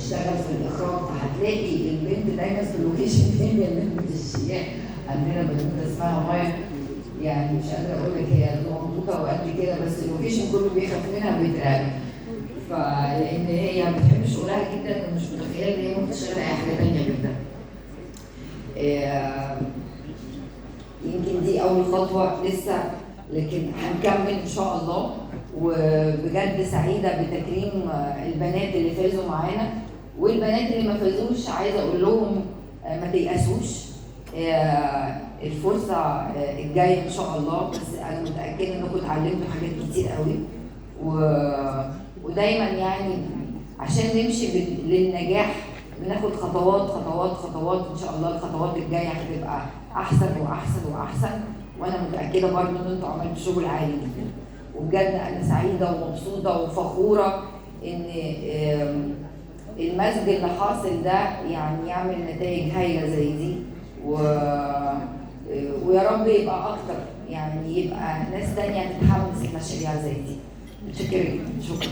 بتشتغل في الاخراج، فهتلاقي البنت دايما في ال location هي اللي بتشيع. عندنا بنوته اسمها مايا، يعني مش قادرة اقول لك هي صغنطوطه وقد كده، بس ال location كله بيخاف منها وبيترعب، فلان هي بتحب شغلها جدا ومش متخيله ان هي ممكن تشتغل اي حاجة ثانية غير ده. يمكن دي اول خطوة لسه، لكن هنكمل ان شاء الله. وبجد سعيدة بتكريم البنات اللي فازوا معانا، والبنات اللي ما فازوش عايزه اقول لهم ما تيأسوش، الفرصة الجاية ان شاء الله. بس انا متاكدة انكم اتعلمتوا حاجات كتير قوي، ودايما يعني عشان نمشي للنجاح بناخد خطوات خطوات خطوات. ان شاء الله الخطوات الجاية هتبقى احسن واحسن واحسن، وانا متاكدة برضه ان انتوا عملتوا شغل عالي جدا. وبجد انا سعيدة ومبسوطة وفخوره ان المزج اللي حاصل ده يعني يعمل نتائج هايلة زي دي، ويا رب يبقى اكتر، يعني يبقى ناس تانية تتحمس لمشاريع زي دي. متشكره جدا، شكرا.